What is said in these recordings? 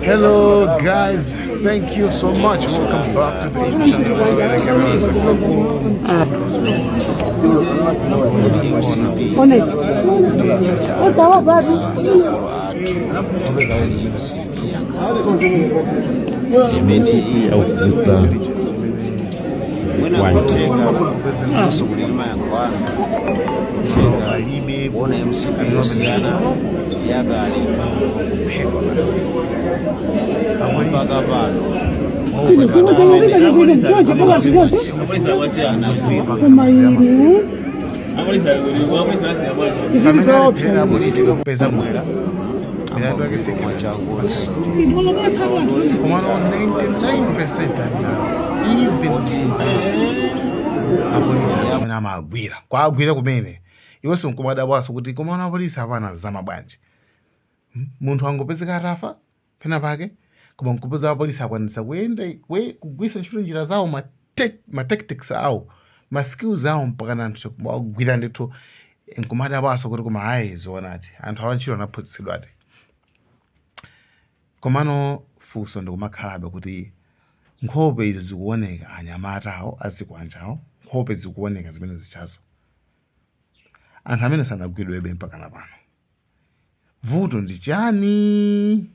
Hello guys, thank you so much. Welcome back to the YouTube channel. Mwina kutheka kusukulira mayankho anu, kutheka kuona MCP yosiyana ndi yakale mpaka pano sanagwidwe. Peza bwera milandu yake Mwachanguso. Komano 99% amilandu, even apolisi amene amagwira, kwagwira kumene, iwenso nkumadabwaso kuti komano apolisi apana zama bwanji? Munthu angopezeka atafa pena pake, koma nkupeza apolisi akwanisa kuyenda kugwisa ntchito njira zawo, ma tactics awo, ma skills awo, mpaka na anthu agwira ndithu. Nkumadabwaso kuti koma ayi, zoonati anthu awa ntchito anaphunzitsidwa ati? Komano funso ndikumakhalabe kuti nkhope izi zikuoneka, anyamata awo azikwanjawo, nkhope zikuoneka zimene zichazo, anthu amene sanagwidwebe mpaka na pano, vuto ndi chani?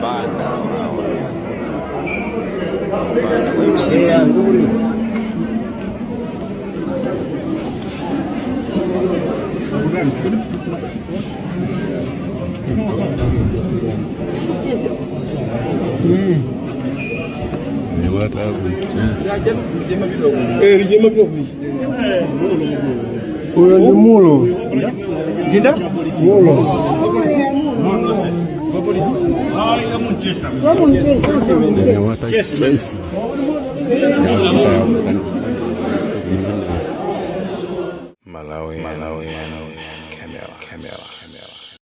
Banda Banda kwa MCP. Uyo ndi mulo. Mulo. Chase. Malawi, Malawi, Camera, Camera, Camera.